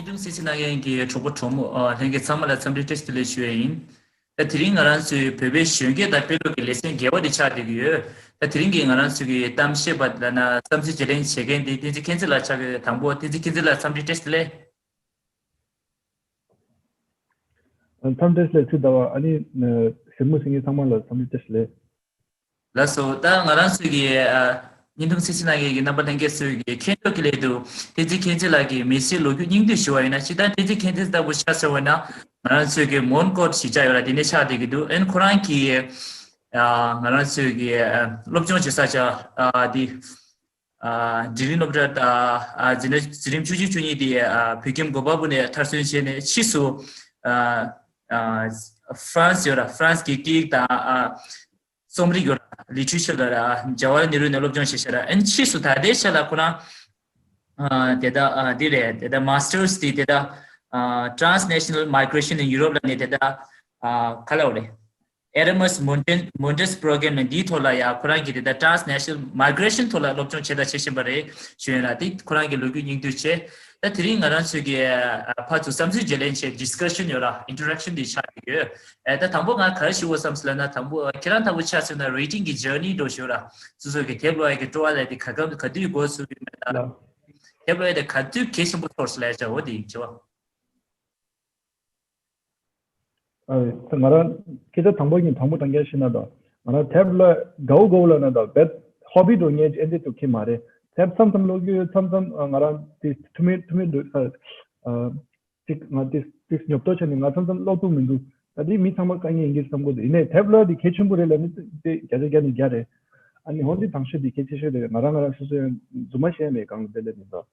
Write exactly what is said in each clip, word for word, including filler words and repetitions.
ཀྲུང་སི་སི་ནང་ཡན་གྱི་གྲོགས་པོ་གྲོགས་མོ་ཨ་ལྷན་རྒྱས་ཚང་མ་ལ་འཚམས་འདྲི་བཀྲ་ཤིས་བདེ་ལེགས་ཞུ་ཡས་ཡིན། ད་དེ་རིང་ང་རང་ཚོའི་བོད་པའི་གཞོན་སྐྱེས་དང་དཔེ་ཀློག་གི་ལེ་ཚན་བརྒྱད་པ་དེ་ཆགས་བསྡད་ཀྱི་ཡོད། ད་དེ་རིང་གི་ང་རང་ཚོའི་གི་གཏམ་བཤད་པ་ལ་ན་བསམ་ཚུལ་བརྗེ་ལེན་བྱེད་མཁན་དེ་བསྟན་འཛིན་མཁྱེན་བརྩེ་ལགས་ཆགས་ཀྱི་ཡོད། དང་པོ་བསྟན་འཛིན་མཁྱེན་བརྩེ་ལགས་འཚམས་འདྲི་བཀྲ་ཤིས་བདེ་ལེགས། འཚམས་འདྲི་ལགས་ཚུལ་ལྟ་བ་ཨ་ནི་གཟིགས་མོ་གཟིགས་མཁན་ཚང་མ་ལ་འཚམས་འདྲི་བཀྲ་ཤིས་བདེ་ལེགས། ལགས་སོ། ད་ང་རང་ཚོའི་གི་ཨ་བརྙན་ཐུང་སི་སི་ནང་གི་རྣམ་པ་ལྷན་རྒྱས་ཚོའི་གི་མཁྱེན་རྟོགས་ཀྱི་སླད་དུ་བསྟན་འཛིན་མཁྱེན་བརྩེ་ལགས་ཀྱི་མི་ཚེའི་ལོ་རྒྱུས་སྙིང་བསྡུས་ཞུ་བ་ཡིན་ན་སྤྱིར་བཏང་བསྟན་འཛིན་མཁྱེན་བརྩེ་ལྟ་བུ་ཆ་མཚོན་པ་ན་ང་རང་ཚོའི་གི་མོན་གྷོ་གཞིས་ཆགས་ཡོད་ལ་དེ་ནས་ཆགས་བསྡད་ཀྱི་འདུག་ཨན་ཁོ་རང་གི་ཨ་ང་རང་ཚོའི་གི་ཨ་སློབ་སྦྱོང་བྱེད་ས་ཆ་ཨ་དེ་ཨ་འབྲིང་རིམ་སློབ་གྲྭ་དང་ཨ་འཛིན་གྲྭ་འཛིན་རིམ་བཅུ་གཅིག་བཅུ་གཉིས་དེ་ཨ་བོད་ཁྱིམ་གོ་པལ་པུར་ནས་མཐར་སོན་བྱས་ནས་ཕྱིས་སུ་ཨ་ཨ་ཧྥ་རན་སི་ཡོད་ལ་ཧྥ་རན་སི་གི་སྐད་ཡིག་དང་ཨ་རྩོམ་རིག་ཡོད་ལ་ལི་ཊི་རེ་ཅར་ལ་ར་ཇ་ཝ་ཧར་ལལ་ནེ་རུ་ནས་སློབ་སྦྱོང་བྱས་ཤག་ར། ཨན་ཕྱིས་སུ་ད་ལྟའི་ཆ་ལ་ཁོ་རང་ཨ་དེ་ད་ཨ་དེ་རེད། དེ་ད་མ་སི་ཊར་སི་དེ་དེ་ད་ཨ་Transnational Migration in Europe ལ་ནས་དེ་ད་ཨ་ག་ལ་བ་རེད། Erasmus Mundus Mundus Program ལ་འདིའི་ཐོག་ལ་ཡ་ཁོ་རང་གིས་དེ་ད་Transnational Migration ཐོག་ལ་སློབ་སྦྱོང་བྱེད་ད་བྱེད་བཞིན་པ་རེད་ཞུ་ཡིན་ལ། དེ་ཁོ་རང་གི་ལོ་རྒྱུས་སྙིང་བསྡུས་བྱས། ད་དེ་རིང་ང་རང་ཚོས་ཀྱི་ཨ་ཕར་ཚུར་བསམ་ཚུལ་བརྗེ་ལེན་བྱས་discussion ཡོད་ལ་interaction འདི་ཆགས་ཀྱི་ཡོད། ཨ་ད་དང་པོ་ང་ག་རེ་ཞུ་དགོས་བསམ་སོང་ལབ་ན། དང་པོ་ཁྱེད་རང་ལྟ་བུ་ཆ་མཚོན་ན་reading གི་journey འགྲོ་ཞུ་ལ། སོ་སོ་གི་དེབ་ཀློག་ཡ་གི་སྤྲོ་བ་ལས་དེ་ག་ག་ག་དུས་འགོ་ཚུགས་ཡོད་མེད་ལ། དེབ་ཀློག་ཡ་དེ་ག་དུས་གལ་ཆེན་པོ་ཚོར་སོང་ལབ་ཡ་ཆ་འོ་དེ་ཡིན་ཆེ་བ། ཨ་ང་རང་སྐད་ཆ་དང་པོ་ཡིན་དང་པོ་དང་རྒྱ་ཤེས་ན་དང་ང་རང་དེབ་ཀློག་དགའ་བོ་དགའ་བོ་ལབ་ན་དང་བེད་ཧོ་བི་འགྲོ་ངེས་ཨེ་འདྲ་ཅིག་ཁྱེད་མ་རེད། དེབ་མཚམས་མཚམས་ཀློག་གི་ཡོད། མཚམས་མཚམས་ང་རང་དེ་ཐུ་མེད་ཐུ་མེད་འགྲོ་ས་ཨ། ཅིག་ང་ཏིས་ཏིས་ཉོབ་ཏོ་ཆ་ནི་ང་མཚམས་མཚམས་ཀློག་ཐུབ་མི་འདུག་ད་དེ་མི་ཚང་མ་དཀའ་ངལ་ཡིན་གྱི་བསམ་གྱི་འདུག་ཡིན་ནའི་དེབ་ཀློག་དེ་གལ་ཆེན་པོ་རེད་ལབ་ནི་དེ་བརྒྱ་ཆ་བརྒྱ་ནི་བརྒྱ་རེད། ཨ་ནི་འོན་ཏེ་དང་ཤོས་དེ་གལ་ཆེ་ཤོས་རེད། ང་རང་ང་རང་སོ་སོ་ཡང་རྫུན་མ་བཤད་མེད་གང་དེ་ལས་མི་འདུག་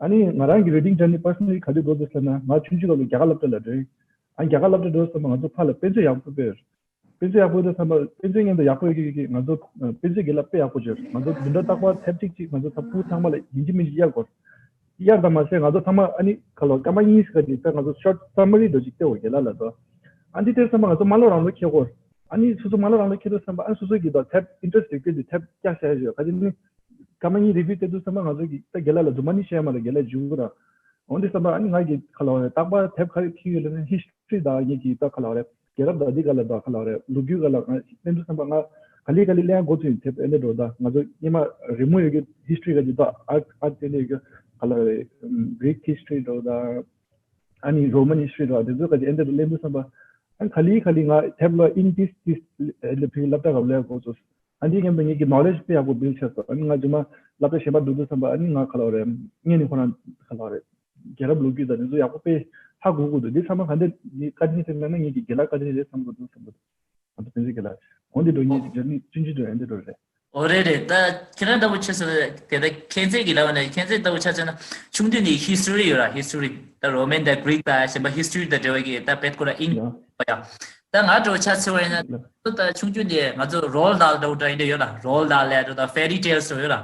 ཨ་ནི་ང་རང་གི་reading journey personally ག་དུས་འགོ་བཙུགས་ཟེར་ན། ང་ཆུང་ཆུང་སྐབས་ལ་རྒྱ་གར་སློབ་གྲྭ་ལ་འགྲོ་ཡིན། ཨ་རྒྱ་གར་སློབ་གྲྭ་འགྲོ་ཟེར་ན་ང་ཚོ་ཕར་ལ་དཔེ་མཛོད་ཡག་པོ་དཔེ་ཡོད། དཔེ་མཛོད་ཡག་པོ་ཡོད་དུས་ཙམ་པ་དཔེ་མཛོད་མཉམ་དུ་ཡག་པོ་ཡོད་ཀྱི་ཀྱི་ང་ཚོ་དཔེ་མཛོད་དགེ་ལགས་དཔེ་ཡག་པོ་བྱོས། ང་ཚོ་བདུན་ཕྲག་རྟག་པར་དེབ་གཅིག་གཅིག་ང་ཚོ་ཕྲུ་གུ་ཚང་མ་ལ་ཡིན་གཅིག་མིན་གཅིག་གཡར་དགོས། གཡར་དང་མ་ཟད་ང་ཚོ་ཚང་མ་ཨ་ནི་ཁ་ལོ་སྐར་མ་གཉིས་ཀ་ཅིག་ད་ང་ཚོ་short summary འདྲ་ཅིག་སྟེར་དགོས་དགེ་ལགས་ལ་དོ། ཨ་འདི་སྟེར་ཙམ་པ་ང་ཚོ་མ་ཀློག་རང་ཀློག་འཁྱེར་དགོས། ཨ་ནི་སོ་སོ་མ་ཀློག་རང་ཀློག་འཁྱེར་དུས་ཙམ་པ་ཨ་སོ་སོ་གི་དོ་དེབ་interest རེ་སྐྱེས་དུས་དེབ་བཀྱག་བཞག་ཡ་ཞིག་ཡོད། ག་ཅི་ནི་སྐར་མ་གཉིས་review སྟེར་དུས་ཙམ་པ་ང་ཚོ་གི་ད་དགེ་ལགས་ལ་རྫུན་མ་ནི་བཤད་ཡ་མ་རེད། དགེ་ལགས་འཇུག་གི་ར། འོན་ཏེ་བསམ་པ་ཨ་ནི་ང་གི་ཁ་ལ་བ་རེད་རྟག་པར་དེབ་ག་རེ་ཁྱེར་ཡོད་ལབ་ན་history དང་ངེད་ཀྱི་ད་ཁ་ལ་བ་རེད་རྒྱལ་རབས་དང་འདི་ག་ལ་དང་ཁ་ལ་བ་རེད་ལོ་རྒྱུས་ག་ལ་ང་ལེན་དུས་བསམ་པ་ང་ག་ལེ་ག་ལེ་ལེན་འགོ་ཚུགས་ཡིན། དེབ་ཨེ་འདྲ་འགྲོ་ད་ང་ཚོ་སྔོན་མ་རི་མོ་ཡོད་རྒྱུ་history ག་ཅིག་ད་ཨར་ཨར་དེ་འདྲ་ཡོད་རྒྱུ་ཁ་ལ་བ་རེད་Greek history འགྲོ་ད་ཨ་ནི་Roman history འགྲོ་དེ་ཚོ་ག་ཅིག་ཨེ་འདྲ་ལེན་དུས་བསམ་པ་ཨ་ནི་ག་ལེ་ག་ལེ་ང་དེབ་ལ་in this this ཨེ་འདྲ་ཕི་སློབ་གྲྭ་ག་ལ་ལེན་འགོ་ཚུགས། ཨ་འདི་ངན་པ་ངེད་ཀྱི་knowledge དཔེ་ཡག་པོ་build བྱས་སོང་། ཨ་ནི་ང་རྗེས་མ་སློབ་གྲྭ་གཞན་པ་འགྲོ་དུས་བསམ་པ་ཨ་ནི་ང་ག་ལ་བ་རེད་ངས་ནི་ཁོ་རང་ག་ལ་བ་རེད་རྒྱལ་རབས་ལོ་རྒྱུས་དང་དེ་ཚོ་ཡག་པོ་དཔེ་ཧ་གོ་གི་འདུག་འདི་ཚང་མ་ག་འདི་འདི་བཀའ་དྲིན་ཟེར་ན་ངེད་ཀྱི་རྒན་ལགས་བཀའ་དྲིན་རེད་བསམ་གི་འདུག་བསམ་གི་འདུག་ང་ཚོ་ཕན་ཚུན་རྒན་ལགས་འོ་འདི་འགྲོ་ངེད་ཀྱི་འཇོན་ནི་ཆུང་ཆུང་འགྲོ་ཨེ་འདི་འགྲོ་རེད། འོ་རེད་རེད། ད་ཁྱེད་རང་ལྟ་བུ་ཆ་ཚང་དེ་ད་མཁྱེན་བརྩེ་གི་ལབ་ནས་མཁྱེན་བརྩེ་ལྟ་བུ་ཆ་ཚང་ན་ཆུང་དུས་ནས་history ཡོད་ར་history ད་Roman དང་Greek དང་གཞན་པ་history དང་འབྲེལ་བ་གི་ད་བེད་ཁོ་ར་ཨིན་ཡ་ཡ། ད་ང་འགྲོ་ཆ་ཚང་བ་ཡིན་ན་ད་ཆུང་ཆུང་ནས་ང་ཚོ་Roald Dahl འདྲ་བོ་འདྲ་ཡིན་འདྲ་ཡོད་ར་Roald Dahl ལས་འགྲོ་ད་fairy tales འདྲ་ཡོད་ར།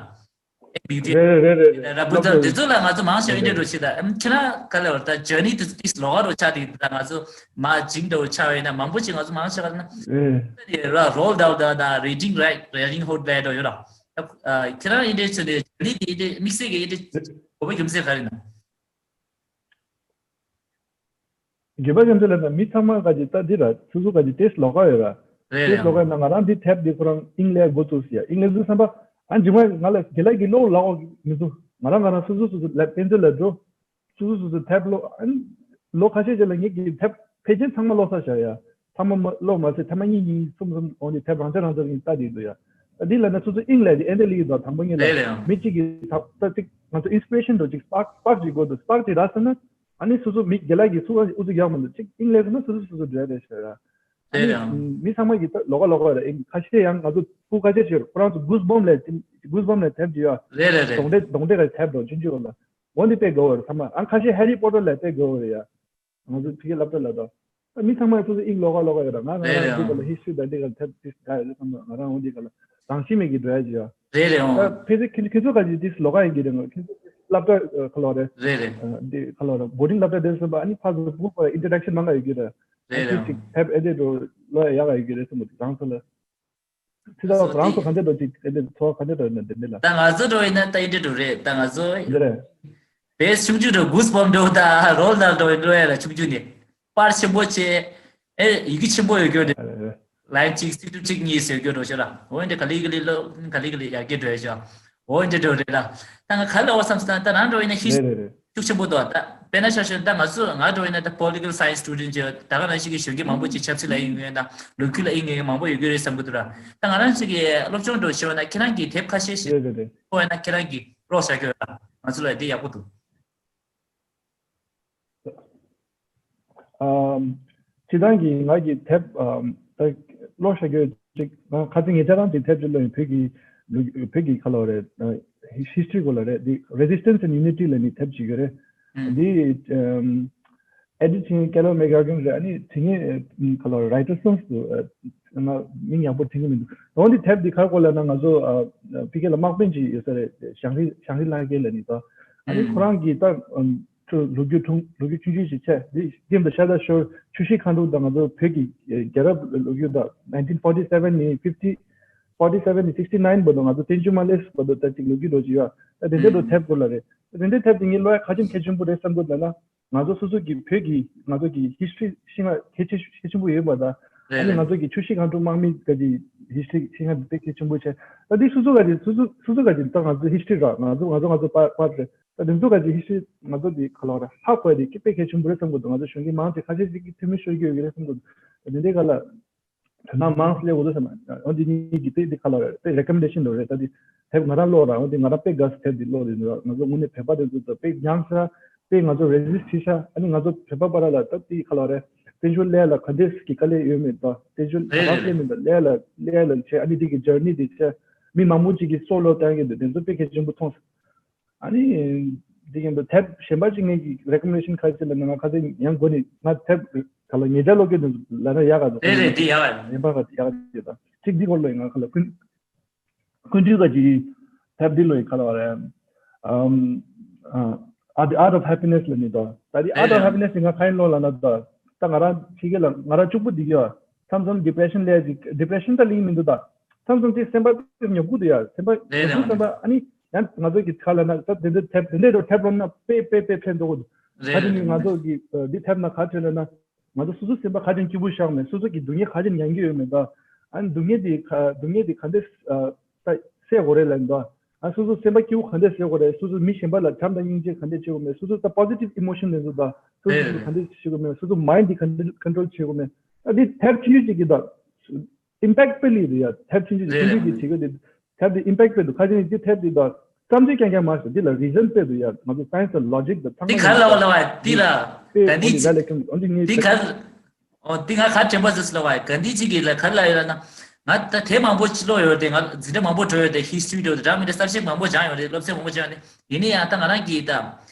Beauty རེད་རེད་རེད་རེད། ར་བུ་ཚ་དེ་ཚོ་ལ་ང་ཚོ་མང་ཆེ་བ་ཨིན་འདྲ་འགྲོ་ཆེ་ད་ཨམ་ཁྱེད་རང་ག་ལ་བར་ད་journey དེ་ཚོ་ཏིས་ལོག་ག་འགྲོ་ཆ་དེ་ད་ང་ཚོ་མ་Jim འདྲ་བོ་ཆ་བ་ཡིན་ན་མང་པོ་ཅིག་ང་ཚོ་མང་ཆེ་བ་ན་ར་Roald Dahl དང་ད་Reading Rain- Rainbow Dahl འདྲ་ཡོད་ར། ཁྱེད་རང་ཨིན་འདྲ་ཚོ་ནས་journey དེ་ཨིན་འདྲ་དམིགས་བསལ་གྱི་ཨིན་འདྲ་གོ་བ་རྒྱུ་མཚན་ག་རེ་ན། རྒྱུ་མཚན་ལ་ན་མི་ཚང་མ་ག་ཅིག་ད་འདི་ར་སོ་སོ་ག་ཅིག་ཏིས་ལོག་ག་ཡོད་ར། རེད་ཏིས་ལོག་ག་ཡོད་ན་ང་རང་འདི་དེབ་འདི་ཁོ་རང་ཨིང་ལེ་འགོ་བཙུགས་ཡ་ཨིང་ལེ་བཙུགས་བསམ་པ་ཨ་འཇིག་མ་ང་ལ་དགེ་ལགས་ཀྱི་ལོ་ལག་འོག་མི་འདུག་ང་རང་ང་རང་སོ་སོ་སོ་སོ་ལ་དཔེ་མཛོད་ལ་འགྲོ། སོ་སོ་སོ་སོ་དེབ་ཀློག་ཨ་ནི་ལོ་ཁ་ཤས་ཅིག་ལ་ངེད་ཀྱི་དེབ་ཕལ་ཆེར་ཚང་མ་ཀློག་ཚར་བཞག་ཡ། ཚང་མ་མ་ཀློག་མ་ཚད་ཐེངས་མ་གཉིས་གཉིས་གསུམ་གསུམ་འོང་ནས་དེབ་རང་ཚར་རང་ཚར་ཡིན་ལྟ་བསྡད་འདུག་ཡ། ཨ་འདི་ལ་ན་སོ་སོ་ཨིང་ལ་དེ་ཨེ་འདྲ་ལི་ཡི་དང་དང་པོ་ངེད་ལ་རེད་རེད། མི་གཅིག་གིས་ད་ལྟ་ཅིག་ང་ཚོ་inspiration འདྲ་ཅིག་spark spark ཅིག་དགོས་འདུག spark ཅིག་རག་སོང་ན་ཨ་ནི་སོ་སོ་མི་དགེ་ལགས་ཀྱིས་སུ་ཨུ་ཚུགས་རྒྱག་མི་འདུག་ཅིག་ཨིང་ལ་ཟེར་ན་སོ་སོ་སོ་སོ་འགྲོ་ཡ་རེད་ཤག་ཡ། ཨ་རེད་ནི་རེད། མི་ཚང་མ་གིས་ད་ལོགས་ཀ་ལོགས་ཀ་རེད། ཨིང་ཁ་ཤས་ཡང་ང་ཚོ་ཕྲུ་གུ་ཁ་ཤས་ཤིག་ཁོ་རང་ཚོ་Goosebumps ལ་Goosebumps ལ་དེབ་ཅིག་ཡོད། རེད་རེད་རེད། གདོན་འདྲེ་གདོན་འདྲེ་ག་དེབ་འདྲ་ཆུང་ཆུང་ལ། འོ་འདི་དཔེ་དགའ་བོ་རེད་ཚང་མ། ཨང་ཁ་ཤས་Harry Potter ལ་དཔེ་དགའ་བོ་རེད་ཡ། ང་ཚོ་ཕ་གིའི་སློབ་གྲྭ་ལ་དོ། ཨ་མི་ཚང་མ་སོ་སོ་ཨིང་ལོག་ག་ལོག་ག་ཡོད་ར། ང་ང་རེད་རང་རེད་འདི་ག་ལ་ཡང་history དང་འདི་ག་ལ་ཐེབས་ཏིས་དགའ་ཡོད་ཚང་མ་ང་རང་འོ་འདི་ག་ལ་རང་བཞིན་མེད་ཀྱི་འགྲོ་ཡ་ཅི་ཡ། རེད་རེད་ཨང་། ད་ཕལ་ཆེར་ཁྱེད་ཁྱེད་ཚོ་ག་ཅིག་ཏིས་ལོག་ག་ཡིན་གྱི་རེད། ང་ཁྱེད་ཚོ་སློབ་གྲྭ་ཁ་ལོག་རེད། རེད་རེད། འདི་ཁ་ལོག་རེད་boarding སློབ་གྲྭ་དེ་སོང་པ་ཨ་ནི་ཕ་ཚོ་ཕྲུ་གུ་introduction མང་ག་ཡོད་ཀྱི་རེད། རེད་ཨ་ཅིག་རེད་ཅིག་ཨང་། ཐེབས་ཨེ་དེ་འགྲོ་ལོ་ཡ་ཡག་ག་ཡོད་ཀྱི་རེད་སོང་པ་རང་ཚོ་ལ། ཚེ་ད་སོ་རང་ཚོ་དེ་ག་འདྲ་འགྲོ་ཅིག་དེ་འདྲ་ཚོ་ག་འདྲ་འགྲོ་ཡིན་ན་དེ་འདྲ་ལ། ད་ང་ཚོ་འགྲོ་ཡིན་ན་ད་ཡིན་འདྲ་འགྲོ་རེད། ད་ང་ཚོ་འདི་རེད། བེ་སི་ཆུང་ཆུང་འགྲོ་གུས་བམ་འགྲོ་དང་རོལ་ནང་འགྲོ་འགྲོ་ཡ་ལ་ཆུང་ཆུང་ནས་པར་ཆེན་པོ་བྱས། ཨེ་ཡི་གེ་ཆེན་པོ་ཡོད་རྒྱུ་རེད། ལའིན་གཅིག་སི་ཊིབ་གཅིག་གཉིས་ཟེར་རྒྱུ་འགྲོ་ཤོད་ར། འོ་འདྲ་ག་ལེ་ག་ལེ་ལོ་ག་ལེ་ག་ལེ་ཡར་རྒྱས་འགྲོ་ཡ་ཤོད། འོ་འདྲ་འགྲོ་རེད་ལ། ད་ང་ག་ལ་འོ་བསམ་སྟངས་ད་རང་འགྲོ་ཡིན་ན་ཧི་རེད་རེད་རེད། ཤུགས་ཆེན་པོ་འདུག་ད་དཔེར་ན་ཆ་བཞག་ད་ང་ཚོ་ང་འགྲོ་ཡིན་ན་ད་པོ་ལི་ཊི་ཀལ་སའེན་སི་སི་ཊུ་ཌེན་ཊི་ཅིག་ད་ག་ནང་བཞིན་གྱི་གཞོན་སྐྱེས་མང་པོ་ཅིག་ཆབ་སྲིད་ལ་ཡིན་ངེས་ན་ལོ་རྒྱུས་ལ་ཡིན་ངེས་མང་པོ་ཡོད་ཀྱི་རེད་བསམ་གྱི་འདུག་ར། ད་ང་རང་ཚོ་གི་སློབ་སྦྱོང་འགྲོ་ཤེས་བ་ན་ཁྱེད་རང་གིས་དེབ་ཁ་ཤས་ཤིག་རེད་རེད་རེད། ཁོ་ཡིན་ན་ཁྱེད་རང་གིས་ཀློག་བཞག་གི་ཡོད་ལ་ང་ཚོ་ལ་འདི་ཡག་པོ་འདུག་ཨམ། སྤྱིར་བཏང་གི་ང་གི་དེབ་ཨམ། ད་ཀློག་བཞག་རྒྱུ་ཅིག་ང་ཁ་སང་ངེད་ཅག་རང་གི་དེབ་ཅིག་ཀློག་ཡིན། བོད་ཀྱི་ལུགས་བོད་ཀྱི་ཁ་ལོ་རེད། ཧི་སི་ཊོ་རི་སྐོར་ལ་རེད། འདི་Resistance and Unity ལབ་ནི་དེབ་ཅིག་ཡོད་རེད། ཨུམ། འདི་ཨམ། ཨེ་ཌི་ཊི་བྱེད་མཁན་ཀེ་ལོ་མེག་གྷ་གྷན་རེད། ཨ་ནི་དེ་ངས་ཁ་ལོ་རའི་ཊར་སོང་སུ་ང་མིང་ཡག་པོ་དྲན་གྱི་མི་འདུག་འོན་ཏེ་དེབ་འདི་ག་རེ་སྐོར་ལབ་ན་ང་ཚོ་ཨ་ཕ་གི་ལ་དམག་དཔོན་ཅིག་ཡོད་ས་རེད། ཞང་ཧྲི་ཞང་ཧྲི་ལྷ་སྐལ་ལབ་ནི་ད། ཨ་ནི་ཁོ་རང་གིས་ད་ཨམ། ལོ་རྒྱུས་ཐུང་ལོ་རྒྱུས་ཆུང་ཆུང་ཞིག་བྱས། འདི་སྐྱེས་པ་ཤ་སྟག་ཤོར་ཆུ་བཞི་སྒང་དྲུག་དང་ང་ཚོ་བོད་ཀྱི་རྒྱལ་རབས་ལོ་རྒྱུས་དང་nineteen forty seven ནས་fifty forty seven ནས sixty nine བར་དུ་ང་ཚོ་བཙན་བྱོལ་མ་སླེབས་བར་དུ་ད་ཅིག་ལོ་རྒྱུས་འགྲོ་གི་ཡོད། ད་དེ་འདྲའི་འགྲོ་དེབ་སྐོར་ལ་རེད། ད་དེ་འདྲའི་དེབ་དེ་ངས་ཀློག་ཡ་ག་ཅུང་གལ་ཆེན་པོ་རེད་བསམ་གྱི་འདུག་ལབ་ན། ང་ཚོ་སོ་སོ་གི་བོད་ཀྱི་ང་ཚོ་གི་ཧི་སི་ཊོ་རི་ཤེས་ཡ་གལ་ཆེ་ཤོས་གལ་ཆེན་པོ་ཡོད་པ་དང་། ཨ་ནི་ང་ཚོ་གི་ཆུ་བཞི་སྒང་དྲུག་དམག་མི་ག་གི་ཧི་སི་ཊོ་རི་ཤེས་ཡ་དཔེ་གལ་ཆེན་པོ་བྱས། ད་འདི་སོ་སོ་ག་གི་སོ་སོ་སོ་སོ་ག་གི་ད་ང་ཚོ་ཧི་སི་ཊོ་རི་ར་ང་ཚོ་ང་ཚོ་ང་ཚོ་པ་པ་རེད། ད་དེ་ཚོ་ག་གི་ཧི་སི་ཊོ་རི་ང་ཚོ་གི་ཁ་ལོ་ར་ཧ་གོ་ཡ་དེ་དཔེ་གལ་ཆེན་པོ་རེད་བསམ་གི་འདུག་ང་ཚོ་གཞོན་སྐྱེས་མང་ཆེ་ཁ་ཤས་ཤིག་གི་ཐུ་མི་ཤོར་གྱི་ཡོད་ཀྱི་རེད་བསམ་གི་འདུག་དེ་འདྲའི་ག་ལ། དོ་སྣང་མང་སླེབས་འོ་དོ་བསམ། འོ་འདི་གཉིས་ཀྱི་དཔེ་འདི་ཁ་ལོ་རེད། དཔེ་རེ་ཀོ་མེན་ཌེ་ཤན་འདྲ་རེད། ད་འདི་དེབ་ང་རང་ཀློག་ར། འོ་འདི་ང་རང་དཔེ་དགའ་ས་དེབ་འདི་ཀློག་རེད། ང་ཚོ་དངོས་གནས་བོད་པ་དེ་ཚོ་ད་དཔེ་ཉམས་ཤ་དཔེ་ང་ཚོ་རེ་ཛིསི་ཊི་བྱེད་ཤ། ཨ་ནི་ང་ཚོ་བོད་པ་བར་ལ་ད་འདི་ཁ་ལོ་རེད། བཙན་བྱོལ་ལས་ལ་ག་འདྲས་ཀྱི་དཀའ་ལས་ཡོད་མེད་དང་། བཙན་བྱོལ་རེད་ག་རེད་རེད། སླེབས་མེད་དང་ལས་ལ་ལས་ལ་བྱས། ཨ་ནི་འདི་གི་ཇར་ནི་འདི་བྱས། མི་མང་པོ་ཅིག་གིས་སྲོག་བློས་བཏང་གི་འདུག་དེ་ཚོ་དཔེ་གལ་ཆེན་པོ་མཐོང་སོང་། ཨ་ནི། འདི་ཡིན་དུས་དེབ་གཞན་པ་ཅིག་ངེད་ཀྱི་རེ་ཀོ་མེན་ཌེ་ཤན་ཁ་ཅིག་ལ་ནི་ང་ཁ་སང་ཡང་འགོ་ནས་ང་དེབ་ག་ལ་ཉེ་ཆར་ཀློག་གི་འདུག་ལབ་ན་ཡག་ག་འདུག་རེད་རེད། འདི་ཡག་ག་ཡིན་པ་ག་ཡག་ག་ཡོད་ད། ཅིག་འདི་སྐོར་ལ་ང་ཁ་ལ་ཀུན་ཀུན་འདུས་ག་ཅིག་དེབ་འདི་ལོ་ཡི་ཁ་ལ་བ་རེད། ཨམ། ཨ། The Art of Happiness ལ་ནི་ད། ད་འདི་Art of Happiness ང་ཁ་ཡིན་ལོ་ལ་ན་ད། ད་ང་རང་ཕྱི་རྒྱལ་ལ་ང་རང་གཅིག་པུ་བསྡད་ཀྱི་ཡོད། མཚམས་མཚམས་ཌི་པི་རེ་ཤན་ལས་ཀྱི་ཌི་པི་རེ་ཤན་ད་ལིང་མི་འདུག་ད། མཚམས་མཚམས་ཅིག་སེམས་པ་ཉོབ་ཀྱི་འདུག་ཡ། སེམས་པ་རེད་ཉོབ་ཀྱི་རེད། སེམས་པ་ཨ་ནི་ཡང་ང་ཚོ་གི་ཁ་ལ་ན་ད་དེ་འདྲ་དེབ་དེ་འདྲ་དེབ་ལོན་ན་དཔེ་དཔེ་དཔེ་ཕན་ཐོགས་ཀྱི་འདུག་རེད་ག་དེ་རེད་ནི་ང་རེད། ཚོ་གི་འདི་དེབ་ན་ག་བྲིས་ལ་ན་ང་ཚོ་སོ་སོ་སེམས་པ་ག་དེ་སྐྱིད་པོ་བཞག་མེད། སོ་སོ་གི་སྡུག་བསྔལ་ག་དེ་མྱང་གི་ཡོད་མེད་ད། ཨ་ནི་སྡུག་བསྔལ་དེ་ག་སྡུག་བསྔལ་དེ་ག་འདྲས་ད་སེལ་དགོས་རེད་ལབ་ད། ཨ་སོ་སོ་སེམས་པ་སྐྱིད་པོ་ག་འདྲས་སེལ་དགོས་རེད། སོ་སོ་མི་གཞན་པ་ལ་བྱམས་དང་སྙིང་རྗེ་ག་འདྲས་བྱེད་དགོས་མེད། སོ་སོ་ད་པོ་ཟི་ཊིབ་ཨི་མོ་ཤན་དེ་ཚོ་ད་སོ་སོ་རེད་ག་རེད། འདྲས་བྱེད་དགོས་མེད། སོ་སོ་མའིན་ཌི་ག་འདྲས་ཀོན་ཊོལ་བྱེད་དགོས་མེད། ཨ་འདི་དེབ་ཆུང་ཆུང་ཅིག་གིས་ད་ཨིམ་པེག་ཊི་དཔེ་ལས་འདུག་ཡ། དེབ་ཆུང་ཆུང་རེད་ཆུང་ཆུང་གིས་རེད། བྱེད་དགོས་འདི་དེབ་འདི་ཨིམ་པེག་ཊི་དཔེ་འདུག་ཁ་ཅིག་ནི་འདི་དེབ་འདི་ད་བརྩམས་ཆོས་རྐྱང་རྐྱང་མ་རེད། འདི་ལ་རི་ཛན་དཔེ་འདུག་ཡ། ང་ཚོ་སའེན་སི་དང་ལོ་ཇིག་དང་ཚང་མ་འདི་ག་ལ་བ་ལ་བ་འདི་ལ་དཔེ་ག་འདི་འདི་ལ་ལེགས་ཤོམ་འདི་ངས་འདི་ག་འོ་འདི་ང་ག་དྲན་པ་ཟེར་ལ་བ་ག་འདི་ཅིག་གིས་ལ་ག་ལ་ཡོད་ལ་ན། ང་ད་དེབ་མང་པོ་ཅིག་ཀློག་ཡོད་དེ། ང་འཛིན་གྲྭ་མང་པོ་འགྲོ་ཡོད་དེ། ཧི་སི་ཊོ་རི་འགྲོ་དེ་འདྲ་མི་འདྲ་གསར་བཤད་མང་པོ་སྦྱངས་ཡོད་རེད། སློབ་ཚན་མང་པོ་སྦྱངས་ཡོད་རེད། ཡིན་ནའི་ཡང་ད་ང་རང་གིས་ད།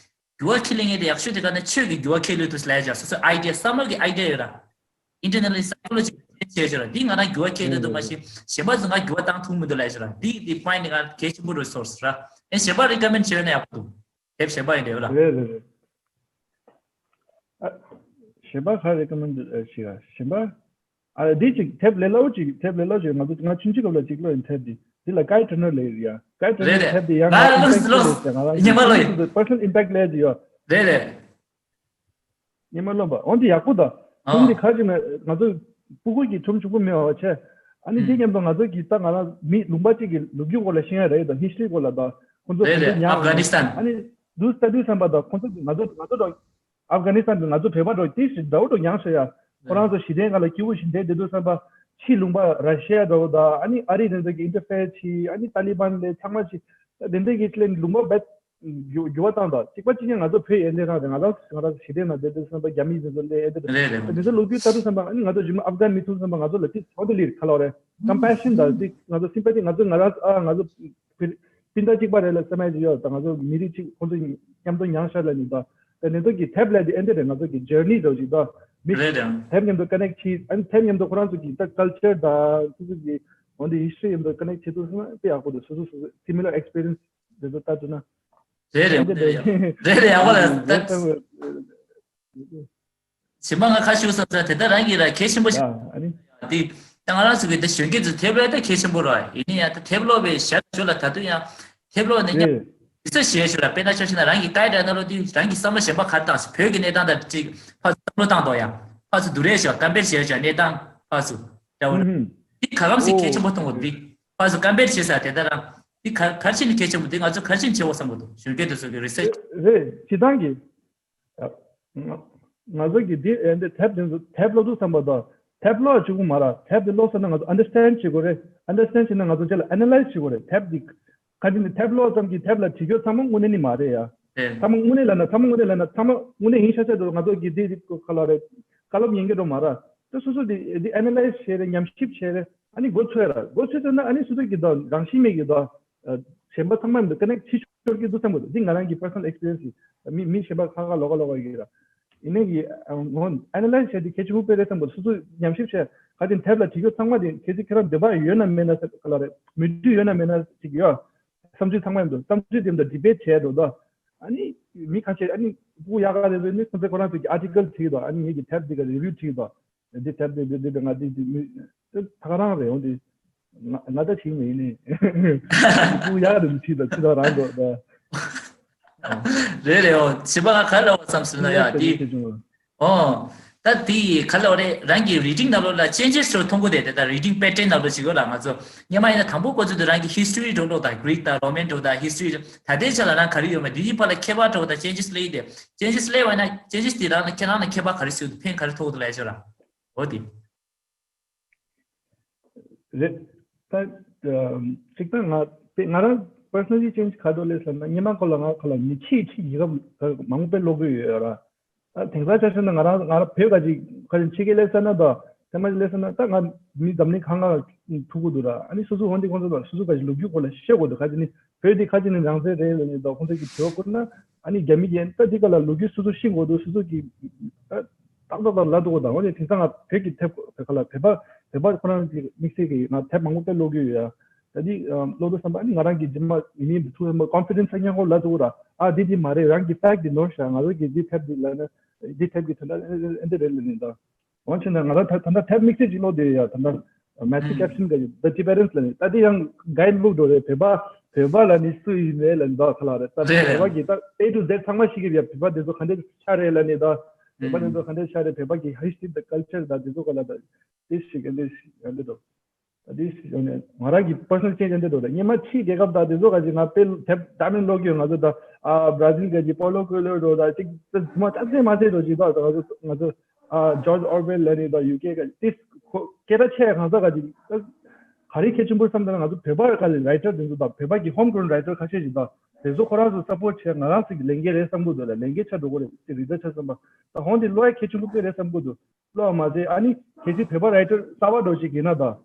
འགྱུར་བ་ཁས་ལེན་མཁན་དེ་ཡག་ཤོས་དེ་ག་ནས་ཆོས་ཀྱི་འགྱུར་བ་ཁས་ལེན་ཐུབ་ལབ་ཡ་ཅིག་སོ་སོའི་ཨའི་ཌི་ཡ་བསམ་བློ་གི་ཨའི་ཌི་ཡ་ཡོད་ར། ཨིན་ཊར་ནལ་ལི་སའི་ཀོ་ལོ་ཇི་ཁས་ལེན་བྱས་ཡོད་ར། འདི་ང་རང་འགྱུར་བ་ཁས་ལེན་ཐུབ་མ་གཞི་གཞན་པ་ཚོ་ང་འགྱུར་བ་བཏང་ཐུབ་མི་འདུག་ལབ་ཡ་ཅིག་ར། འདི་འདི་པོ་ཡིན་ཊི་འདི་ང་གལ་ཆེན་པོ་རེད་སོ་སོ་ར། ཨེ་གཞན་པ་རི་ཀོ་མེན་ཌི་བྱས་ན་ཡག་པོ་འདུག་དེབ་གཞན་པ་ཡིན་འདྲ་ཡོད་ར། རེད་རེད་རེད། ཨ། གཞན་པ་ག་རེ་ཀོ་མེན་ཌི་ཨ་ཞིག་ཨ། གཞན་པ། ཨ་འདི་ཅིག་དེབ་ལས་སླ་བོ་ཅིག་དེབ་ལས་སླ་བོ་ཅིག་ང་ཚོ་ང་ཆུང་ཆུང་སྐབས་ལ་ཅིག་ཀློག་ཡིན། དེབ་འདི་འདི་ལ་ཀའི་ཊར་ནར་ལབ་ཡོད་ཡ། ཀའི་ཊར་ནར་རེད་རེད། དེབ་འདི་ཡང་ང་ང་ལོ་ལོ་ང་ཉི་མ་ལོ་ཡིན། པར་སོ་ནལ་ཨིམ་པེག་ཊི་ལབ་ཡོད། རེད་རེད། ཉི་མ་ལོ་པ་འོན་ཏེ་ཡག་པོ་ད། ཨ། ཁོང་འདི་ཁ་ཅིག་ན་ང་ཚོ་སྤུ་གུ་གི་ཁྲོམ་ཕྱུག་པོ་མེད་པ་བྱས། ཨ་ནི་དེ་མཉམ་དུ་ང་ཚོ་གི་ད་ང་རང་མི་ལུང་པ་གཅིག་གི་ལོ་རྒྱུས་སྐོར་ལ་ཤེས་ཡ་རེད་ད། ཧི་སི་ཊོ་རི་སྐོར་ལ་ད་ཁོང་ཚོ་རེད་ག་འདྲ་རེད། ཨབ་གྷ་ནི་སི་ཐན། ཨ་ནི་དུ་ལྟ་དུས་བསམ་པ་ད་ཁོང་ཚོ་གི་ང་ཚོ་ང་ཚོ་ད། ཨབ་གྷ་ནི་སི་ཐན་དུ་ང་ཚོ་བོད་པ་འགྲོ་དེ་ཞིག་འདྲ་བོ་འགྲོ་མྱངས་ཤག་ཡ། ཁོ་རང་ཚོ་ཞི་བདེ་ང་ལ་སྐྱིད་པོ་ཞིག་བསྡད་བསྡད་དུས་བསམ་པ། ཕྱི་ལུང་པ་ར་ཤི་ཡ་འདྲ་བོ་དང་ཨ་ནི་ཨ་རི་དེ་ཚོ་གི་ཨིན་ཊར་ཕེར་ཕྱིན། ཨ་ནི་ཏཱ་ལི་བན་ལས་ཚང་མ་ཕྱིན། དེ་འདྲ་གི་ལས་ལུང་པ་བེད་འགྱུར་འགྱུར་བ་བཏང་དང་། གཅིག་པ་གཅིག་རྐྱང་ང་ཚོ་བོད་ཡན་ལས་རང་རེད། ང་རང་ང་རང་ཞི་བདེ་ན་བསྡད་དུས་བསམ་པ་རྒྱ་མི་དེ་ཚོ་ལས་ཨེ་འདྲ་རེད་རེད། དེ་ཚོ་ལོ་རྒྱུས་ལྟ་དུས་བསམ་པ་ཨ་ནི་ང་ཚོ་རྗེས་མ་ཨབ་གྷན་མི་ཐུག་བསམ་པ་ང་ཚོ་ལ་ཅིག་ཧོ་ཏི་ལིར་ཁ་ལོ་རེད། ཀམ་པེ་ཤན་དང་ཅིག་ང་ཚོ་སིམ་པ་ཐི་ང་ཚོ་ང་རང་ཨ་ང་ཚོ། སྤུན་ཟླ་གཅིག་པ་རེད་ལ་བསམ་ཡ་ཅིག་ཡོད། ད་ང་ཚོ་མི་རིགས་གཅིག་ཁོང་ཚོ་མཉམ་དུ་མྱངས་ཤག་ལ་ནི་ད། ད་ནི་ཚོ་གི་དེབ་ལ་དེ་ཨེ་འདྲ་རེད། ང་ཚོ་གི་ཇར་ནི་འདྲ་ཅིག་ད་མི་རེད་ཡང་། དེབ་མཉམ་དུ་ཀ་ནེག་བྱེད། ཨ་ནི་དེབ་མཉམ་དུ་ཁོ་རང་ཚོ་གི་ད་ཀལ་ཅར་དང་སོ་སོ་གི་འོན་ཏེ་ཧི་སི་ཊོ་རི་མཉམ་དུ་ཀ་ནེག་བྱེད་ཐུབ་སོང་ན་དཔེ་ཡག་པོ་འདུག་སོ་སོ་སོ་སོ་སི་མི་ལར་ཨེག་སི་པི་རི་ཡན་སི་དེ་ཚོ་ལྟ་ཐུབ་ན། རེད་རེད་ཨེ་འདྲ་རེད་རེད་རེད་ཡག་པོ་ལ་ད། རེད་བསམ་གི། ཞིམ་པ་ང་ཁ་ཤུ་བསམ་ས་དེ་ལྟར་རང་གི་ར་གལ་ཆེན་པོ་ཞིག་ཨ་ཨ་ནི། དེ་ད་ང་རང་ཚོ་གི་ད་གཞོན་སྐྱེས་ཚོ་དེབ་ལ་ད་གལ་ཆེན་པོ་ར། ཡིན་ནི་ཡང་ད་དེབ་ཀློག་པའི་ཞར་ཞོར་ལ་ད་དུང་ཡང་དེབ་ཀློག་ནས་ཉམས་རེད། དེ་ཚོ་ཞེས་ཞུ་ལ་དཔེར་ན་ཆ་བཞག་ན་རང་གི་guide་ཨ་ན་ལོ་དེ་རང་གི་བསམ་བློ་གཞན་པ་ག་རེ་བཏང་སོང་། བོད་ཀྱི་གནས་སྟངས་དང་གཅིག་ཕར་ཚུར་བསམ་བློ་བཏང་དོ་ཡ། ཕར་ཚུར་བསྡུར་རེས་ཞོག་གཏམ་དཔེར་བྱས་ཞོག་གནས་སྟངས་ཕར་ཚུར་འདྲ་བོ་རེད། འདི་ག་གམ་ཞིག་གལ་ཆེན་པོ་མཐོང་གོ་འདི་ཕར་ཚུར་གཏམ་དཔེར་བྱས་ས་དེ་ལྟར་རང་འདི་ག་ག་རེ་བྱས་ནས་གལ་ཆེན་པོ། འདི་ང་ཚོ་ག་རེ་བྱས་ནས་བྱེད་དགོས་བསམ་གོ་འདུག་གཞོན་སྐྱེས་དེ་ཚོ་གི་research། རེད། སྤྱིར་བཏང་གི་ང་ང་ཚོ་གི་འདི་ཨེ་འདི་དེབ་དེ་ཚོ་དེབ་ཀློག་དུས་ཙམ་པ་དང་དེབ་ཀློག་བཅུག་གི་མ་རེད། དེབ་དེ་ཀློག་ཚར་ན་ང་ཚོ་understand་བྱེད་དགོས་རེད། understand་བྱས་ན་ང་ཚོ་རྗེས་ལ་analyze་བྱེད་དགོས་རེད། དེབ་འདི་ག་ཅི་ནས་དེབ་ཀློག་ཙམ་གྱིས་དེབ་ལ་བྲིས་རྒྱུ་ཚང་མ་དངོས་གནས་ནི་མ་རེད་ཡ། རེད། ཚང་མ་དངོས་གནས་ལབ་ན་ཚང་མ་དངོས་གནས་ལབ་ན་ཚང་མ་དངོས་གནས་ཡིན་ཤག་ཤག་འགྲོ། ང་ཚོ་གི་འདི་འདི་ག་ལ་རེད། བཀའ་སློབ་ཉན་གྱི་འགྲོ་མ་རེད། དེ་སོ་སོ་འདི་འདི་analyze་བྱས་རེད། ཉམས་ཞིབ་བྱས་རེད། ཨ་ནི་མགོ་ཚོས་ར་མགོ་ཚོས་ཚར་ན་ཨ་ནི་སོ་སོ་གི་ད་རང་བཞིན་མེད་ཀྱི་ད་གཞན་པ་ཚང་མ་འདི་connect་བྱེད་ཤོར་གྱི་འདུག་བསམ་གི་འདུག་འདི་ང་རང་གི་personal experience་ཡིན། མི་མི་གཞན་པ་ཁ་ཁ་ལོག་ཁ་ལོག་ཁ་ཡོད་ར། ཡིན་ནའི་གི་ཨ་ངོ་analyze་བྱས་ཏེ་གལ་ཆེན་པོ་དཔེ་རེད་བསམ་གི་འདུག་སོ་སོ་ཉམས་ཞིབ་བྱས་ག་དེ་དེབ་ལ་བྲིས་རྒྱུ་ཚང་མ་དེ་གལ་སྲིད་ཁྱེད་རང་འདོད་པ་ཡོད་ན་མེད་ན་ཟེར་ག་ལ་རེད། མོས་མཐུན་ཡོད་ན་མེད་ན་ཅིག་ཡོད། བསམ་ཚུལ་ཚང་མ་ཡིན་འདུག་བསམ་ཚུལ་དེ་འདྲ་debate་བྱས་འདུག་ད། ཨ་ནི་མི་ཁ་ཤས་ཨ་ནི་སྤུ་གུ་ཡག་ག་རེ་རེད་ནི་ཁོང་ཚོས་ཁོ་རང་ཚོ་གི་article་བྲིས་འདུག་ཨ་ནི་ངེད་ཀྱི་དེབ་འདི་ག་review་བྲིས་འདུག་འདི་དེབ་འདི་འདི་འདི་འདི་ང་འདི་འདི་མི་ད་ག་རང་རེད། འོ་འདི་ང་ང་ད་ཞིག་མི་ཡིན་ནི་སྤུ་གུ་ཡག་ག་རེ་བྲིས་འདུག་ཁྱི་ད་རང་འདུག་ད། རེད་རེད། འོ་བྱིས་པ་ང་ག་ལ་བ་བསམ་ཟེར་ན་ཡ་འདི། ཨོ། ད་དེ་ག་ལ་བ་རེད། རང་གི་reading་ནང་ལོགས་ལ་changes་ཚོ་མཐོང་གི་རེད། དེ་ད་reading pattern་ནང་ལོགས་ཅིག་ཡོད་ལ། ང་ཚོ་སྔོན་མ་ཡིན་ན་དང་པོ་ཁོ་ཚོ་དེ་རང་གི་history་འགྲོ་ལོག་དང་Greek་དང་Roman་འགྲོ་དང་history་ད་ལྟའི་ཆ་ལ་རང་ག་རེ་ཡོད་མེད་དེ་གཉིས་བར་ལ་ཁྱད་པར་འགྲོ་དང་changes་སླེབས་ཏེ་changes་སླེབས་པ་ན་changes་དེ་རང་ལ་ཁྱེད་རང་ལ་ཁྱད་པར་ག་རེ་སོང་དུ་ཕན་ག་རེ་ཐོགས་འདུག་ལ་ཡ་ཆོ་ར། འོ་དེ། རེད། ད་གཅིག་ད་ང་དེ་ང་རང་personally change་ག་འདྲ་སླེབས་ཟེར་ན་སྔོན་མ་ཁོ་ལ་ང་ཁོ་ལ་མི་ཕྱིས་ཕྱིས་ཡི་ག་མང་པོ་དཔེ་ཀློག་གི་ཡོད་ར། ཨ་དེང་སང་ཆ་བཞག་ན་ང་རང་ང་རང་བོད་ག་ཅིག་ག་ཅིག་ཕྱི་རྒྱལ་སླེབས་ས་ན་ད་ཚད་མ་ཅིག་སླེབས་ས་ན་ད་ང་མི་འཛམ་གླིང་གང་ག་ཐུག་གི་འདུག་ར། ཨ་ནི་སོ་སོ་འོན་ཏེ་ཁོང་ཚོ་ལ་སོ་སོ་ག་ཅིག་ལོ་རྒྱུས་སྐོར་ལ་ཤེས་དགོས་འདུག་ག་ཅིག་ནི་བོད་འདི་ག་ཅིག་ནི་རང་བཙན་རེད་ལབ་ནི་ད་ཁོང་ཚོ་གི་དྲི་བ་བསྐུར་ན་ཨ་ནི་རྒྱ་མི་གིས་ད་འདི་ག་ལ་ལོ་རྒྱུས་སོ་སོ་ཤེས་དགོས་འདུག་སོ་སོ་གི་ད་ཏག་ཏག་ཏག་ལབ་འདུག་ད་འོན་ཏེ་དེང་སང་ང་བོད་ཀྱི་ཐེབས་བོད་ག་ལ་བོད་པ་བོད་པ་ཁོ་རང་གི་དམིགས་བསལ་གི་ང་དེབ་མང་པོ་དཔེ་ཀློག་གི་ཡོད་ཡ། ད་འདི་ཀློག་དུས་ཙམ་པ་ཨ་ནི་ང་རང་གི་རྗེས་མ་ཡིན་མིན་འདི་ཐུག་ཙམ་པ་confidence་སྙན་ཧོ་ལ་འདུག་ར། ཨ་འདི་འདི་མ་རེད། རང་གི་fact་འདི་ནོར་ཤག་ང་རང་གི་འདི་ཐེབས་འདི་ལ་ན་འདི་ཐེབས་ཀྱི་དོན་དག་ཨེ་འདི་རེད་ལ་ནི་ད། འོན་ཆེ་ན་ང་རང་ད་ད་ལྟ་ཐེབས་དམིགས་བསལ་ཅིག་ཀློག་བསྡད་ཡོད་ཡ། ད་ལྟ་Matthew Caption་ག་The Tibetans་ལ་ནི་ད་འདི་ཡང་guide book་འགྲོ་རེད། བོད་པ་བོད་པ་ལ་ནི་སུ་ཡིན་མེད་ལ་ནི་ད་ཁ་ལ་རེད། ད་རེད་རེད། བོད་པ་གི་ད་A to Z་ཚང་མ་ཤེས་ཀྱི་ཡ། བོད་པ་འདི་ཚོ་ག་འདྲ་ཆགས་རེད་ལ་ནི་ད་བོད་པ་འདི་ཚོ་ག་འདྲ་ཆགས་རེད། བོད་པ་གི་history་the culture་ད་འདི་ཚོ་ག་ལ་ད་འདི་ཞིག་འདི་ཞིག་འདི་འགྲོ། ད་དེ་ཞིག་ཡོང་ནས་ང་རང་གི་personal change་འདི་འགྲོ་ད། སྔོན་མ་ཕྱིའི་རྒྱལ་ཁབ་དང་དེ་ཚོ་ག་ཅིག་ང་དཔེ་དེབ་འདྲ་མིན་ཀློག་གི་ཡོད། ང་ཚོ་ད་ཨ་Brazil་ག་ཅིག་Paulo Coelho་འགྲོ་ད་ཅིག་ད་མ་ད་ཚེ་མ་ཚེ་འགྲོ་ཅིག་ད་ང་ཚོ་ང་ཚོ་ཨ་George Orwell་ལ་ནི་ད་UK་ག་ཅིག་ཁོ་སྐད་གྲགས་ཆེ་གང་ས་ག་ཅིག་ད་ག་རེ་གལ་ཆེན་པོ་བསམ་ད་ང་ཚོ་བོད་པ་ག་ལ་writer་དེ་ཚོ་ད་བོད་པ་གི་home grown writer་ཁ་ཤས་ཅིག་ད་དེ་ཚོ་ཁོ་རང་ཚོ་support་བྱས་ང་རང་ཚོ་གི་ལས་འགན་རེད་བསམ་གི་འདུག་ལ། ལས་འགན་ཆགས་འགྲོ་གི་རེད་ཅིག་རི་ད་ཆ་བསམ་པ་ད་ཧོན་དེ་བློ་ཡ་གལ་ཆེན་པོ་དཔེ་རེད་བསམ་གི་འདུག་ལོ་མ་ཟད་ཨ་ནི་གལ་སྲིད་བོད་པ་writer་གསར་པ་འགྲོ་ཞིག་ཡིན་ན་ད།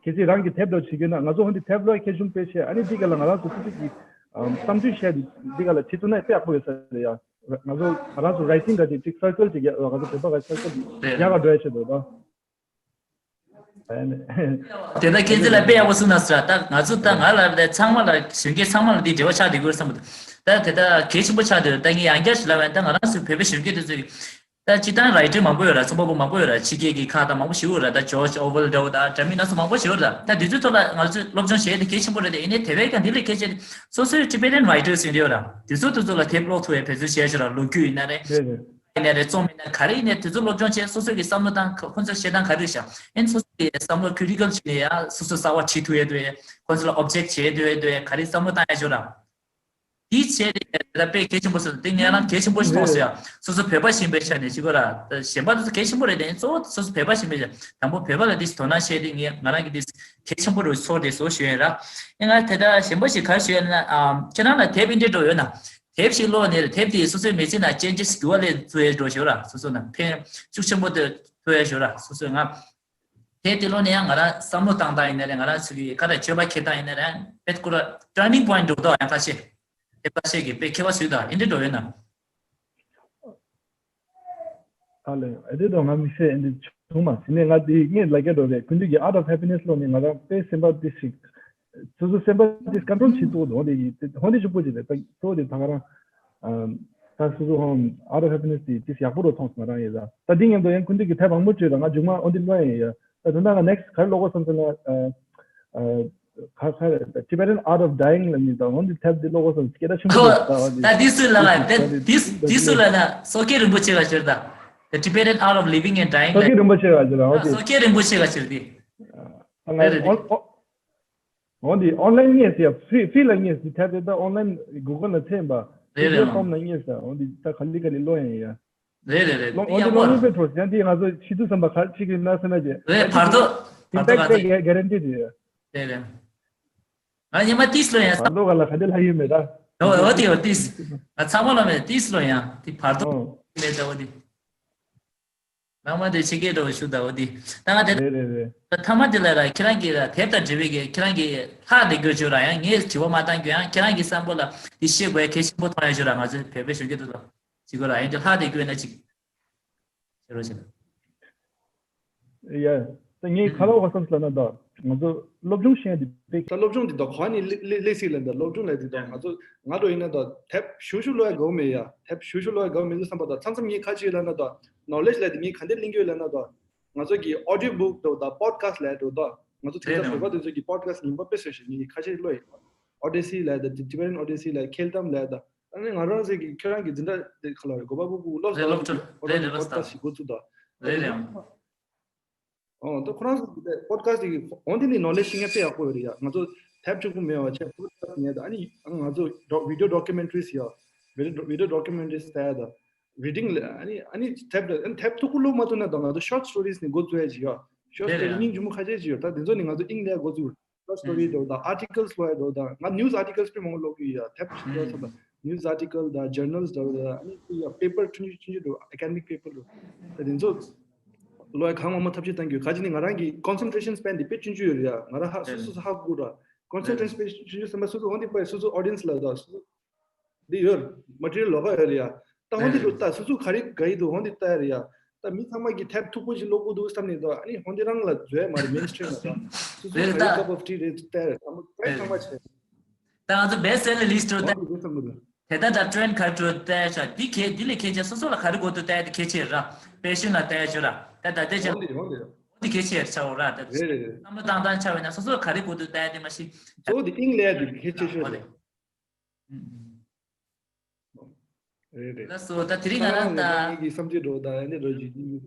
གལ་སྲིད་རང་གི་དེབ་འགྲོ་ཞིག་ཡིན་ན་ང་ཚོ་ཧོན་དེ་དེབ་ལོ་ཁྱེར་ཤུང་དཔེ་ཆེ་ཨ་ནི་འདི་ག་ལ་ང་རང་ཚོ་སུ་ཞིག་གི་བསམ་ཚུལ་བཤད་འདི་ག་ལ་བྱེད་ཐུབ་ན་དཔེ་ཡག་པོ་ཡོད་ས་རེད་ཡ། ང་ཚོ་ང་རང་ཚོ་writing་ག་ཅིག་ཅིག་circle་ཅིག་ཡ་ང་ཚོ་བོད་པ་ག་circle་ཅིག་རེད། ཡག་ག་འགྲོ་ཡ་ཆེད་དུ་ད། དེ་ད་ཁྱེད་ཚོ་ལ་དཔེ་ཡག་པོ་གསུངས་ན་ཟེར་ད་ང་ཚོ་ད་ང་ལ་ཚང་མ་ལ་གཞོན་སྐྱེས་ཚང་མ་ལ་འདི་འབྲེལ་བ་ཆགས་འདི་དགོས་བསམ་པ་ད་དེ་ད་གལ་ཆེན་པོ་ཆགས་འདུག་ད་ངས་ཡང་བསྐྱར་ཞིག་ལབ་ཡ་ད་ང་རང་ཚོའི་བོད་པའི་གཞོན་སྐྱེས་དེ་ཚོས། ད་སྤྱིར་བཏང་writer་མང་པོ་ཡོད་ར། རྩོམ་པ་པོ་མང་པོ་ཡོད་ར། ཕྱི་རྒྱལ་གྱི་ཁག་དང་མང་པོ་ཞིག་ཡོད་ར། ད་George Orwell་འདྲ་བོ་དང་འདྲ་མིན་སྣ་ཚོགས་མང་པོ་ཞིག་ཡོད་ར། ད་འདི་ཚོའི་ཐོག་ལ་ང་ཚོས་སློབ་སྦྱོང་བྱེད་ཡ་དེ་གལ་ཆེན་པོ་རེད་དེ། ཡིན་ནའི་དེ་བས་ཀྱང་འདི་ལས་གལ་ཆེ་སོ་སོའི་Tibetan writers་ཡིན་ཡོད་ར། དེ་ཚོ་དེ་ཚོ་ལ་དེབ་ཀློག་ཐུབ་ཡ་བེད་སྤྱོད་བྱས་ཤོག་ར། ལོ་རྒྱུས་ཡིན་ན་རེད། རེད་རེད། ཡིན་ན་རེད། རྩོམ་ཡིན་ན་ག་རེ་ཡིན་ནའི་དེ་ཚོ་སློབ་སྦྱོང་བྱས་སོ་སོ་གི་བསམ་བློ་བཏང་ཁོ་ཚོའི་བཤད་སྟངས་ག་རེ་རེད་ཤག་ཨེ་ནི་སོ་སོ་གི་བསམ་བློ་critical་བྱས་ནས་ཡ་སོ་སོ་གསར་བ་བྲིས་ཐུབ་ཡ་འདུག་ཡ། ཁོ་ཚོ་ལ་object་བྱས་འདུག་ཡ་འདུག་ཡ་ག་རེ་བསམ་བློ་བཏང་ཡ་ཤོག་ར། དེའི་ཆེད་དེ་ད་དཔེ་གལ་ཆེན་པོ་སོང་། དེ་ངས་རང་གལ་ཆེན་པོ་ཞིག་མཐོང་སོང་ཡ། སོ་སོ་བོད་པ་ཞིག་ཡིན་པའི་ཆ་ནས་ཅིག་གོ་ར། གཞན་པ་ཚོ་གལ་ཆེན་པོ་རེད་དེ་གཙོ་བོ་སོ་སོ་བོད་པ་ཞིག་ཡིན་པའི་ཆ། དང་པོ་བོད་པ་ལ་དེ་དོ་སྣང་བྱས་ཏེ་ངས་ང་རང་གི་དེ་གལ་ཆེན་པོ་རུ་ཚོར་ཏེ་བཟོ་ཞུ་ཡིན་ར། ཨེ་ང་དེ་ད་གཞན་པ་ཞིག་ག་རེ་ཞུ་ཡིན་ན་ཨམ་ཁྱེད་རང་ལ་དེབ་ཨིན་དྲི་འགྲོ་ཡོད་ན། དེབ་ཞིག་ཀློག་ནས་དེབ་དེ་སོ་སོའི་མི་ཚེ་ནང་changes་འགྱུར་བ་སླེབས་ཚུལ་འགྲོ་ཞུ་ར། སོ་སོ་ནང་ཕན་ཤུགས་ཆེན་པོ་དེ་ཐོབ་ཡ་ཞུ་ར། སོ་སོའི་ང་དེ་དེ་ལོ་ནས་ཡང་ང་རང་བསམ་བློ་བཏང་སྟངས་ཡིན་ན་རེད། ང་རང་ཚོ་གི་ཁ་ཏ་སྤྱོད་པ་འཁྱེར་སྟངས་ཡིན་ན་རེད། དཔེ་ཁོ་ར་turning point་འགྲོ་དོ་ཡང་ཁ་ཤས་དེ་ཁ་ཤས་ཀྱི་དཔེ་ཁྱད་པར་སུས་དང་ཨིན་དྲི་འགྲོ་ཡོད་ན། ཨ་ལེ་ཨེ་དེ་དང་ང་མི་ཤེས་ཨེ་འདི་བྱུང་མ་ཟིན་ནས་ང་དེ་ངས་ལ་རྒྱ་འགྲོ་རེད། ཀུན་འདུས་ཀྱི་Art of Happiness་ལོ་ནས་ང་རང་དཔེ་སེམས་པ་དེ་ཞིག་སོ་སོ་སེམས་པ་དེ་control་བྱེད་ཐུབ་འདུག་དེ་ཧོན་དེ་ཞུ་པོ་ཅིག་རེད། ད་གཙོ་བོ་དེ་ད་ག་རང་ད་སོ་སོ་ཧོན་Art of Happiness་དེ་དེ་ཡག་པོ་རུ་མཐོང་སོང་ང་རང་ཡིན་ལ། ད་འདི་ངན་དུ་ཡང་ཀུན་འདུས་ཀྱི་དེབ་མང་པོ་བྲིས་ར། ང་མཇུག་མ་ཨོ་འདི་ལོན་ཡིན་ཡ། ད་དོན་དག་ང་next་ག་རེ་ཀློག་དགོས་བསམ་ཟེར་ན། ཁ་ཁ་Tibetan Art of Dying ལ་ནི་ད་འོན་ཏེ་ཐེབས་དེ་ཀློག་གོ་སོང་སྐད་ཆ་ཆུང་ཆུང་ད་འོན་ད་ཏེ་དེ་སུ་ལ་ད་དེ་དེ་སུ་ལ་ན་སོ་སྐྱེ་རིན་པོ་ཆེ་ག་ཞུར་ད། The Tibetan Art of Living and Dying སོ་སྐྱེ་རིན་པོ་ཆེ་ག་ཞུར་ད་འོན་ཏེ། སོ་སྐྱེ་རིན་པོ་ཆེ་ག་ཞུར་ཏེ། ཨ་ང་རེད་རེད། འོན་འོན་ཏེ་ཨོན་ལན་ངེས་སི་ཡ་ཕི་ཕི་ལ་ངེས་སི་ཐེབས་དེ་ད་ཨོན་ལན་གུ་གལ་ལ་ཐེབས་པ་རེད་རེད། ཨོན་ལན་ལ་ངེས་ས་འོན་ཏེ་ད་ག་ལི་ག་ལི་ལོ་ཡང་ཡ། རེད་རེད་རེད། ལོ་འོན་ཏེ་ལོ་གཉིས་པའི་འཕྲོ་ཡང་ཏེ་ང་ཚོ་ཤི་དུས་བསམ་པ་ག་ཅིག་གི་ན་ས་ན་ཅེ། རེད་བར་དོ་བར་དོ་ག་ཚོད་གེ་རན་ཏི་དེ། རེད་རེད། ང་ཉི་མ་ཏིས་ལོ་ཡང་བར་དོ་ག་ལ་ག་དེ་ལྷ་ཡུལ་མེད་ད། འོ་འོ་དེ་འོ་ཏིས། ང་ཚང་མ་ལ་མེད་ཏིས་ལོ་ཡང་དེ་བར་དོ་ཨོ་མེད་ད་འོ་དེ། ནང་མ་དེ་ཕྱི་སྐད་འགྲོ་ཞུ་ད་འོ་དེ། ད་ང་དེ་རེད་རེད་རེད། ཐ་མ་དེ་ལ་ར་ཁྱེད་རང་གི་ར་དེབ་དང་འབྲེལ་བའི་གི་ཁྱེད་རང་གི་ལྷག་དེ་དགོས་བྱུང་ར་ཡང་ངས་དྲི་བ་མ་བཏང་རྒྱུ་ཡང་ཁྱེད་རང་གི་བསམ་པ་ལ་དེ་ཤེས་དགོས་གལ་ཆེན་པོ་མཐོང་ཡ་ཞུ་ར་ང་ཚོ་བོད་པའི་གཞོན་སྐྱེས་ཚོ་ལ་ཅི་དགོས་ར་ཡང་དེ་ལྷག་དེ་དགོས་ན་ཅིག་ཤེས་རོགས་བྱེད། ཡ། ད་ངས་ཁ་ལོ་བ་བསམ་སོང་ན་ད་ང་ཚོ་སློབ་སྦྱོང་ཤེས་ཡ་དེ་དཔེ། ད་སློབ་སྦྱོང་འདི་དག་གོ་ནི་ལེ་ལེ་ལེ་སི་ལ་འདི་སློབ་སྦྱོང་ལ་འདི་དག་ང་ཚོ་ང་འགྲོ་ཡིན་ན་ད་དེབ་ཞུ་ཞུ་ལོ་ཡ་དགའ་བོ་མེད་ཡ་དེབ་ཞུ་ཞུ་ལོ་ཡ་དགའ་བོ་མེད་ཚུལ་བསམ་པ་ད་མཚམས་མཚམས་ངས་ཁ་ཅིག་ལ་ན་ད་ནོ་ལེཇ་ལ་འདི་ངས་ག་འདྲ་གླེང་གི་ཡོད་ལ་ན་ད་ང་ཚོ་གི་audio book་འདྲ་ད་podcast་ལ་འདྲ་ད་ང་ཚོ་དེ་ཚོ་བོད་པ་དེ་ཚོ་གི་podcast་ཉིན་པ་དཔེ་སོ་ཞིག་ངས་ཁ་ཅིག་ལོ་ཡིན། Odyssey་ལ་ད་Tibetan Odyssey་ལ་ཁེལ་དམ་ལ་ད། ཨ་ནི་ང་རང་ཚོ་གི་ཁྱེད་རང་གི་འཛིན་གྲྭ་དེ་ཁ་ལ་རེད་གོ་པ་པུ་པུ་ལོ་རེད་སློབ་གྲྭ་རེད་རེད་ལོ་ས་podcast་ཞིག་འགོ་ཚུགས་དང་། རེད་རེད། ཨོ་ད་ཁོ་རང་ཚོ་གི་podcast་དེ་འོན་ཏེ་ནི་knowledge་ཤེས་ཡ་དཔེ་ཡག་པོ་ཡོད་རེད་ཡ། ང་ཚོ་དེབ་གཅིག་པུ་མེད་པ་བྱས་podcast་ཉན་དང་ཨ་ནི་ང་ཚོ་video documentaries་ཡ་video video documentaries་ལྟ་ཡ་དང་reading་ལ་ཨ་ནི་ཨ་ནི་དེབ་ཨ་ནི་དེབ་ཐུག་པོ་ཀློག་མ་ཐུབ་ན་དང་ང་ཚོ་short stories་ནི་འགོ་བཙུགས་ཡ་ཅིག་ཡ། short story་རྙིང་རྗེ་མོ་ཁ་ཤས་ཅིག་ཡོད་ད་དེ་ཚོ་ནི་ང་ཚོ་དབྱིངས་ལ་འགོ་བཙུགས། Short story་འདྲ་བོ་དང་articles་ལོ་ཡ་འདྲ་བོ་དང་ང་news articles་དཔེ་མང་པོ་ཀློག་གི་ཡོད་ཡ། དེབ་ཞིག་ཀློག་ཚར་དང་news article་དང་journals་འདྲ་བོ་དང་ཨ་ནི་དེ་ཡ་paper་ཆུང་ཆུང་ཆུང་ཆུང་འདྲ་བོ་academic paper་འདྲ་བོ་ད་དེ་ཚོ་ལོ་ཡ་གང་མང་མང་ཐབས་ཤེས་བཏང་གི་ཡོད། ག་ཅི་ནི་ང་རང་གི་concentration span་དེ་དཔེ་ཆུང་ཆུང་ཡོད་རེད་ཡ། ང་རང་ཧ་སོ་སོ་སོ་ཧ་གོ་ར་concentration span་དཔེ་ཆུང་ཆུང་སེམས་པ་སོ་སོ་འོན་ཏེ་དཔེ་སོ་སོ་audience་ལ་དང་སོ་སོ་འདི་ཡོད། material་ལོགས་ཀ་ཡོད་རེད་ཡ། ད་འོན་ཏེ་རེད། ལོ་ད་སོ་སོ་ག་རེ་དགའ་ཡི་འདུག་འོན་ཏེ་ལྟ་ཡ་རེད་ཡ། ད་མི་ཚང་མ་གིས་དེབ་མཐུག་པོ་ཞིག་ཀློག་དགོས་འདུག་བསམ་ནས་འདུག་ཨ་ནི་འོན་ཏེ་རང་ལ་འཛོལ་མ་རེད། mainstream་ལ་ད་སོ་སོ་རེད་ག་རེ་ད། cup of tea་རེད་ལྟ་ཡ་རེད། ཚང་མ་ཚང་མ་བྱས། ད་ང་ཚོ་best seller list་རུ་ད། འོན་ཏེ་བསམ་གི་འདུག་དེ་ད་ད་trend་ག་རེ་འགྲོ་ལྟ་ཡ་ཆ་འདི་གལ་འདི་ལས་གལ་ཆེ་སོ་སོ་ལ་ག་རེ་དགོས་འདུག་ལྟ་ཡ་དེ་གལ་ཆེ་ར། fashion་ལ་ལྟ་ཡ་ཆོ་ར་ད་ད་ལྟའི་ཆ་འོན་ཏེ་འོན་ཏེ་འདི་གལ་ཆེ་ཆ་འོ་ར་ད། རེད་རེད་རེད། བསམ་བློ་བཏང་སྟངས་ཆ་བས་ན་སོ་སོ་ལ་ག་རེ་དགོས་འདུག་ལྟ་ཡ་དེ་མ་གཞི། གཙོ་བོ་དེ་དབྱིངས་ལས་དེ་གལ་ཆེ་ཤོས་རེད། རེད་རེད། ལགས་སོ་ད་དེ་རིང་ང་རང་ད། ངེད་ཀྱི་བསམ་ཚུལ་འགྲོ་དང་ཡང་འདི་འགྲོ་བཞིན་ཡིན།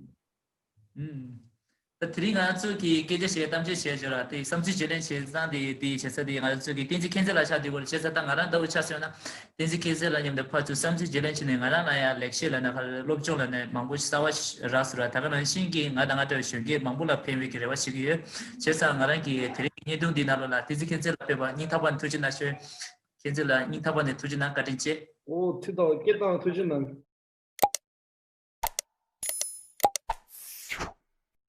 ད་དེ་རིང་ང་ཚོ་གི་སྐད་ཆ་བཤད་གཏམ་བཤད་བྱས་བྱོས་ར་དེ་བསམ་ཚུལ་བརྗེ་ལེན་བྱེད་སྟངས་དེ་དེ་བྱེད་ས་དེ་ང་ཚོ་གི་བསྟན་འཛིན་མཁྱེན་བརྩེ་ལགས་ཆགས་དུས་སྐོར་བྱེད་ས་ད་ང་རང་ལྟ་བུ་ཆ་བཞག་ན་བསྟན་འཛིན་མཁྱེན་བརྩེ་ལགས་མཉམ་དུ་ཕར་ཚུར་བསམ་ཚུལ་བརྗེ་ལེན་བྱས་ནས་ང་རང་ལ་ཡང་ལེགས་བཤད་ལབ་ན་ཧ་སློབ་སྦྱོང་ལབ་ན་མང་པོ་གསར་བ་རག་སོང་ར། ད་ག་ནང་བཞིན་གྱི་ང་དང་ང་འདྲ་བའི་གཞོན་སྐྱེས་མང་པོ་ལ་ཕན་པའི་གི་རེ་བ་བྱེད་ཀྱི་ཡོད། བྱས་ཙང་ང་རང་གི་དེ་རིང་གི་བརྙན་ཐུང་འདི་ནང་ལོགས་ལ་བསྟན་འཛིན་མཁྱེན་བརྩེ་ལགས་ཕེབས་པ་སྙིང་ཐག་པ་ནས་ཐུགས་རྗེ་གནང་ཞུ། མཁྱེན་བརྩེ་ལགས་སྙིང་ཐག་པ་ནས་ཐུགས་རྗེ་གནང་བཀའ་དྲིན་ཆེ། ཨོ་ཐུགས་དང་སྐད་བཏང་ཐུགས་རྗེ་གནང་།